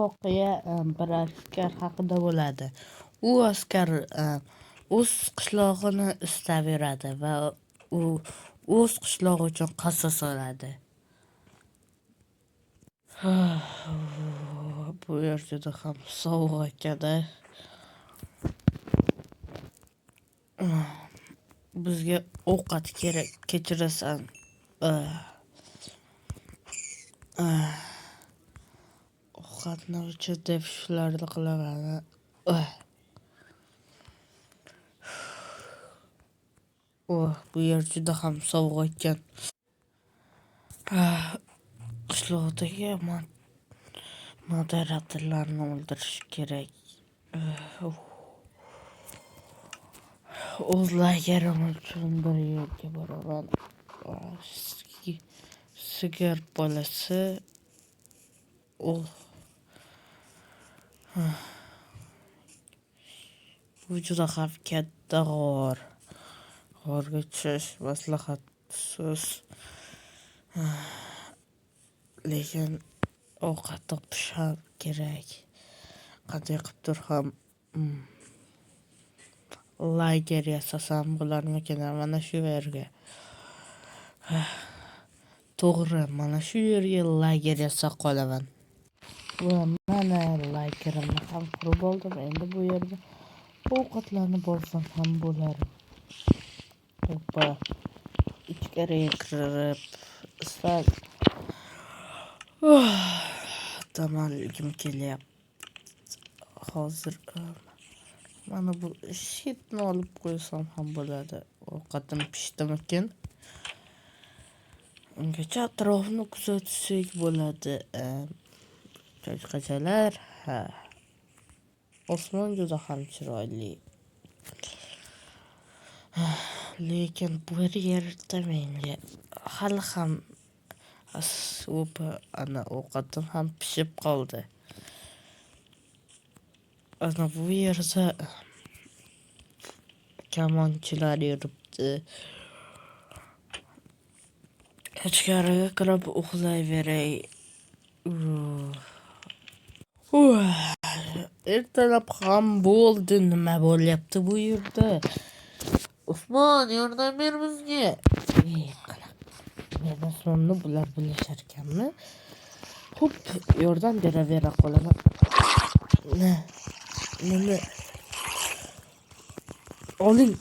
voqea bir askar haqida bo'ladi. U askar o'z qishlog'ini istab yuradi va u o'z qishlog'i uchun qasos oladi. Bu yer juda ham sovuq ekan-a. Bizga ovqat kerak, kechirasan. Ovqatni uchun deb shularni qilaman. Oh, bu yer juda ham sovuq ekan. Qishloqdagi moderatorlarni o'ldirish kerak. O'z lagerim uchun bir yerga boraman. Sigir bolasi. Oh. Bu juda ham katta g'or. G'orga tushish maslahatsiz. Lekin ovqat topish ham kerak. Qanday qilibdir ham lager yasasam bo'larmikin mana shu yerga. To'g'ri, mana shu yerga lager yasab qolaman. Va mana lagerimni ham qurib oldim. Endi bu yerda ovqatlanib olsam ham bo'lar. Hoppa. Ichkariga kirib sal dam olgim kelyapti. Hozir mana bu shitni olib qo'ysam ham bo'ladi. Ovqatim pishdimikin? Ungacha atrofni kuzatsak bo'ladi. Choyqachalar, ha. Osmon juda ham chiroyli. Lekin bu yerda menga hali ham ana ovqatim ham pishib qoldi. Ana bu yerda kamonchilar yuribdi. Ichkariga kirib uxlayveray. Ertalab ham bo'ldi. Nima bo'lyapti bu yerda? Usmon, yordam ber bizga. Ey, qanaqa? Men ismimni bular bilisharkanmi? Xo'p, yordam beravera qolaman. Nima? Oling.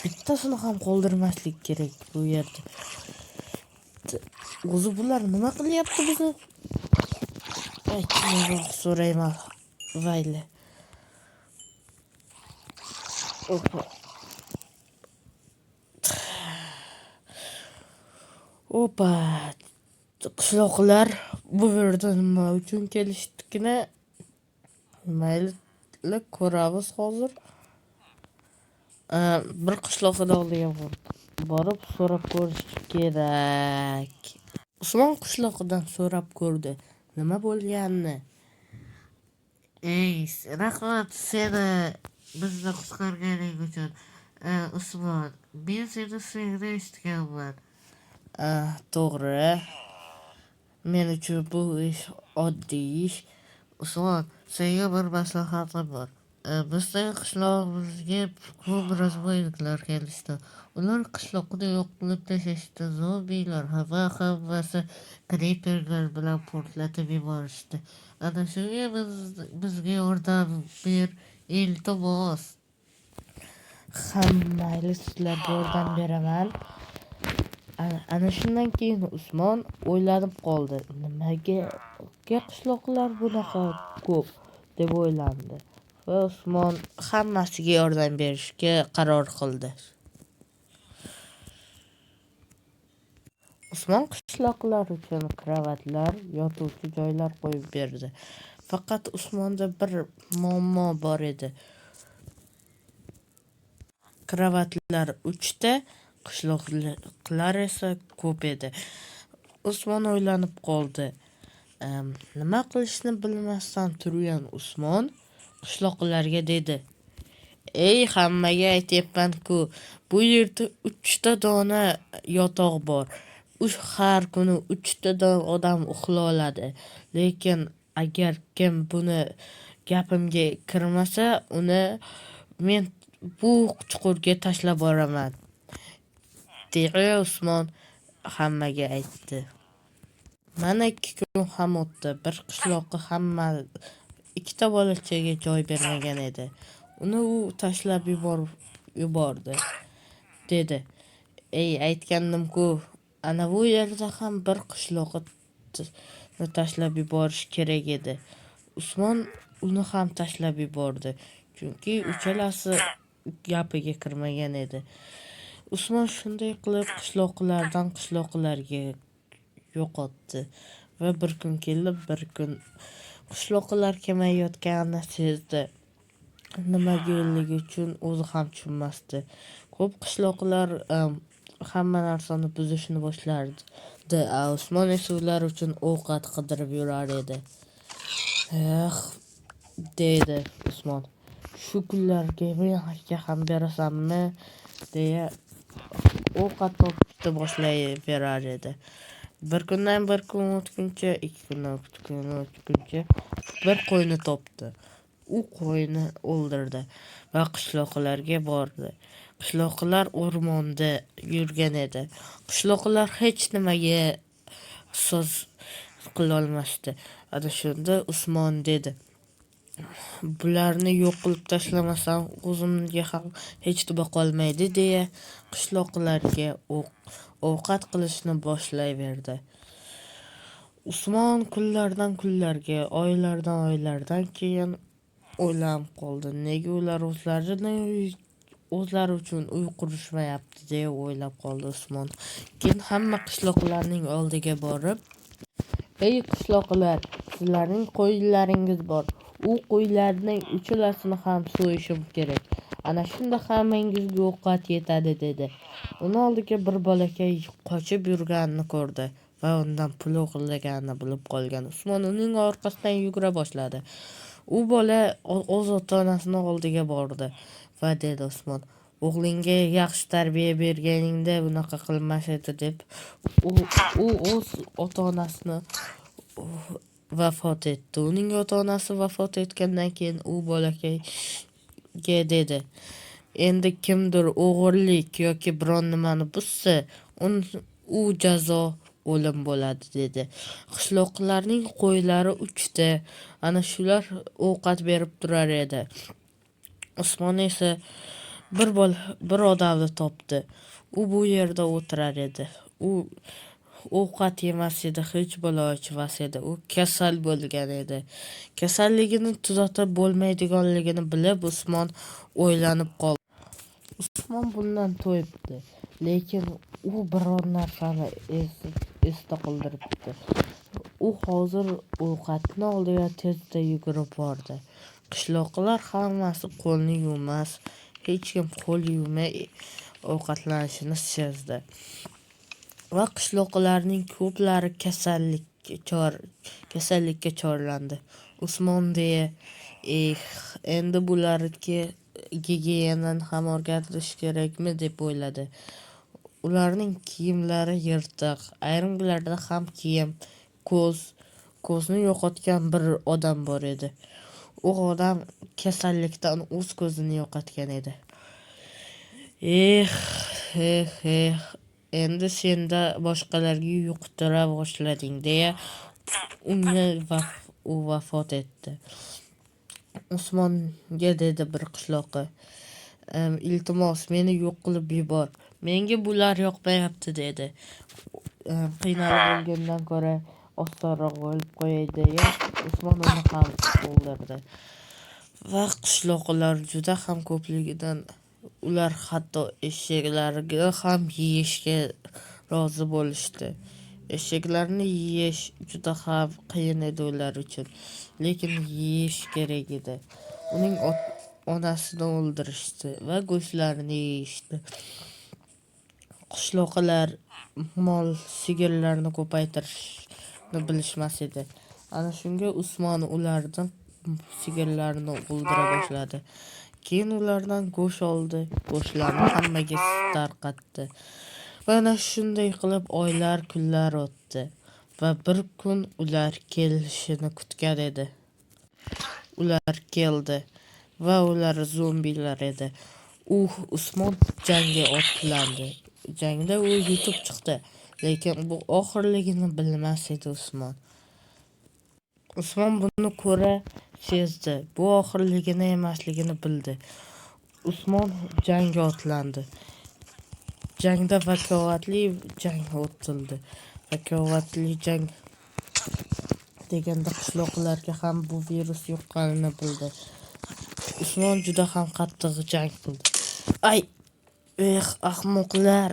Bittasini ham qoldirmaslik kerak bu yerda. O'zi bular nima qilyapti bizni? Ay, keyinroq so'rayman. Mayli. Opa. Opa. Qishloqlar bu yerda nima uchun kelishdikini mayli ko'ramiz hozir. Bir qishloqni oldiga borib so'rab ko'rish kerak. Usmon qishloqidan so'rab ko'rdi, nima bo'lganini. Ey, rahmat seni bizni qutqarganing uchun. Usmon, men seni ismingni eshitganman. To'g'ri. Men uchun bu ish oddiy ish. Usmon, senga bir maslahatim bor. Bizning qishlog'imizga ko'p razboyniklar kelishdi. Ular qishloqni yo'q qilib tashlashdi. Zombilar va hammasi kriperlar bilan portlatib yuborishdi. Ana shunga bizga yordam ber, iltimos. Ham mayli, sizlarga yordam beraman. Ana shundan keyin Usmon o'ylanib qoldi. Nimaga qishloqlar bunaqa ko'p deb o'ylandi. Va Usmon hammasiga yordam berishga qaror qildi. Usmon qishloqlar uchun kravatlar, yotuvchi joylar qo'yib berdi. Faqat Usmonda bir muammo bor edi. Kravatlar 3 ta, qishloqlar esa ko'p edi. Usmon o'ylanib qoldi. Nima qilishni bilmasdan turgan Usmon qishloqlarga dedi: "Ey, hammaga aytyapman-ku, bu yerda 3 ta dona yotoq bor. Har kuni 3 ta odam uxla oladi. Lekin Agar kim buni gapimga kirmasa, uni men bu chuqurga tashlab boraman, deya Usmon hammaga aytdi. Mana 2 kun ham o'tdi. Bir qishloqi hamma ikkita bolachaga joy bermagan edi. Uni u tashlab yubordi, dedi. Ey, aytgandim-ku, ana bu yerda ham bir qishloqni tashlab yuborish kerak edi. Usmon uni ham tashlab yubordi, chunki uchalasi gapiga kirmagan edi. Usmon shunday qilib qishloqlardan qishloqlarga yo'qotdi va bir kun kelib, bir kun qishloqlar kamayayotganini sezdi. Nimagaligi uchun o'zi ham tushunmasdi. Ko'p qishloqlar hamma narsani buzishni boshlardi. Usmon esa ular uchun ovqat qidirib yurar edi. Eh, dedi Usmon. Shu kunlarga menga ham berasanmi, deya ovqat topishni boshlayverar edi. Bir kundan bir kun o'tguncha, 2 kundan ikki kun o'tguncha bir qo'yni topdi. U qo'yni o'ldirdi va qishloqlarga bordi. Qishloqlar o'rmonda yurgan edi. Qishloqlar hech nimaga so'z qilolmasdi. Ana shunda Usmon dedi: Bularni yo'q qilib tashlamasam, o'zimga ham hech nima qolmaydi, deya qishloqlarga ovqat qilishni boshlayverdi. Usmon kunlardan kunlarga, oylardan oylardan keyin o'ylanib qoldi. Nega ular o'zlari uchun uy qurishmayapti, deya o'ylab qoldi Usmon. Keyin hamma qishloqlarning oldiga borib: Ey qishloqlar, sizlarning qo'ylaringiz bor. U qo'ylarning uchalasini ham so'yishim kerak. Ana shunda hammangizga ovqat yetadi, dedi. Uni oldiga bir bolakay qochib yurganini ko'rdi va undan pul o'g'irlaganini bilib qolgan Usmon uning orqasidan yugura boshladi. U bola o'z ota-onasini oldiga bordi va dedi Usmon: O'g'lingga yaxshi tarbiya berganingda bunaqa qilmas edi, deb u o'z ota-onasini vafot etdi. Uning ota-onasi vafot etgandan keyin u bolakayga dedi: Endi kimdir o'g'irlik yoki biron nimani buzsa, u jazo o'lim bo'ladi, dedi. Qishloqlarning qo'ylari 3 ta, ana shular ovqat berib turar edi. Usmon esa bir odamni topdi. U bu yerda o'tirar edi. U ovqat yemas edi, hech balo ichmas edi. U kasal bo'lgan edi. Kasalligini tuzatib bo'lmaydiganligini bilib, Usmon o'ylanib qoldi. Usmon bundan to'yibdi, lekin u biror narsani esda qoldiribdi. U hozir ovqatni oldiga tezda yugurib bordi. Qishloqlar hammasi qo'lni yuvmas, hech kim qo'l yuvmay ovqatlanishini sezdi. Va qishloqlarning ko'plari kasallikka chorlandi. Usmon deya: Eh, endi bularga gigiyenani ham o'rgatish kerakmi, deb o'yladi. Ularning kiyimlari yirtiq, ayrimlarda ham kiyim, ko'zni yo'qotgan bir odam bor edi. U odam kasallikdan o'z ko'zini yo'qotgan edi. Eh, eh, eh, endi senda boshqalarga yuqtira boshlading, deya u vafot etdi. Usmonga dedi bir qishloqi: Iltimos, meni yo'q qilib yubor. Menga bular yoqmayapti, dedi. Qiynalib o'lgandan ko'ra osonroq o'lib qo'yay, deya Usmon uni ham o'ldirdi. Va qishloqlar juda ham ko'pligidan ular hatto eshaklarga ham yeyishga rozi bo'lishdi. Eshaklarni yeyish juda ham qiyin edi ular uchun, lekin yeyish kerak edi. Uning onasini o'ldirishdi va go'shtlarini yeyishdi. Qishloqlar mol, sigirlarni ko'paytirishni bilishmas edi. Ana shunga Usmon ularni sigirlarini o'ldira boshladi. Keyin ulardan go'sht oldi, go'shtlarni hammaga tarqatdi. Va ana shunday qilib oylar, kunlar o'tdi. Va bir kun ular kelishini kutgan edi. Ular keldi va ular zombilar edi. U Usmon jangga otlandi. Jangda u yutib chiqdi, lekin bu oxirligini bilmas edi Usmon. Usmon buni ko'ra sezdi. Bu oxirligini emasligini bildi. Usmon jangga otlandi. Jangda vakolatli jang o'tildi. Vakolatli jang deganda qishloqlarga ham bu virus yuqqanini bildi. Usmon juda ham qattiq jang qildi. Ay! Eh, ahmoqlar!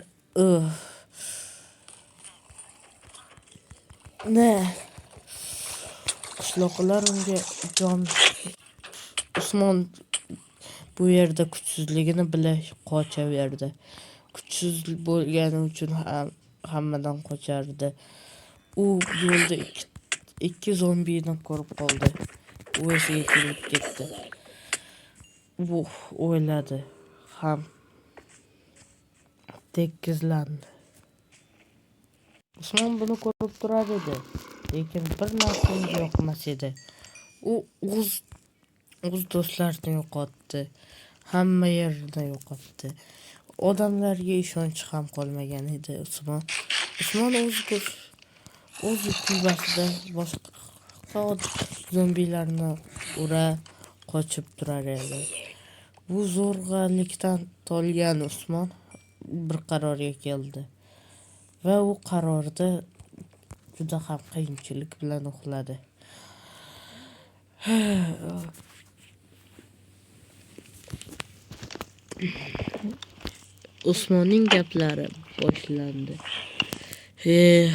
Ne? Qishloqlar unga jon. Usmon bu yerda kuchsizligini bila qochaverdi. Kuchsiz bo'lgani uchun ham hammadan qochardi. U yo'lda ikki zombini ko'rib qoldi. U esiga kelib ketdi. U o'yladi ham tekizlandi. Usmon buni ko'rib turar edi, lekin bir narsa unga yoqmas edi. U o'z do'stlarini yo'qotdi. Hamma yerni yo'qotdi. Odamlarga ishonchi ham qolmagan edi Usmon. Usmon o'z kulbasida boshqa zombilarni ura qochib turar edi. Bu zo'rg'alikdan tolgan Usmon bir qarorga keldi. Va u qarorda juda ham qiyinchilik bilan uxladi. Usmonning gaplari boshlandi. Eh,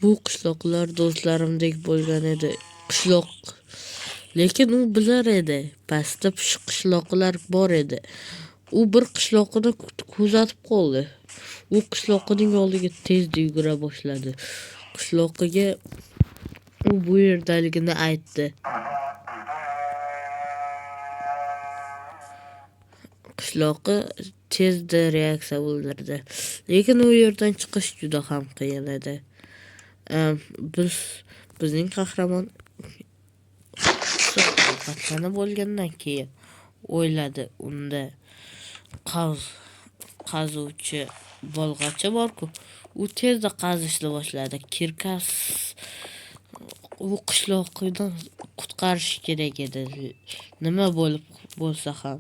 bu qishloqlar do'stlarimdek bo'lgan edi. Qishloq. Lekin u bilar edi. Pastda qishloqlar bor edi. U bir qishloqni kuzatib qoldi. U qishloqining oldiga tezda yugura boshladi. Qishloqiga u bu yerdaligini aytdi. Qishloqi tezda reaksiya bildirdi. Lekin u yerdan chiqish juda ham qiyin edi. Bizning qahramon ovqatlanib bo'lgandan keyin o'yladi, unda qazuvchi bolg'acha bor-ku. U tezda qazishni boshladi. Kirkas u qishloqidan qutqarish kerak edi. Nima bo'lib bo'lsa ham.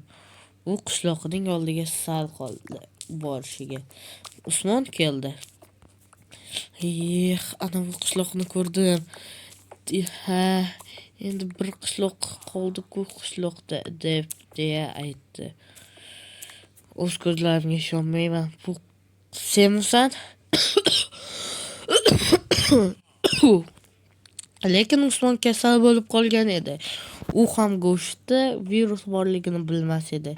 U qishloqining oldiga sal qoldi borishiga. Usmon keldi. Eh, ana bu qishloqni ko'rdim. Ha, endi bir qishloq qoldi-ku qishloqda, deb deya aytdi. O'z ko'zlarimga ishonmayman. Bu senmisan? Lekin Usmon kasal bo'lib qolgan edi. U ham go'shtda virus borligini bilmas edi.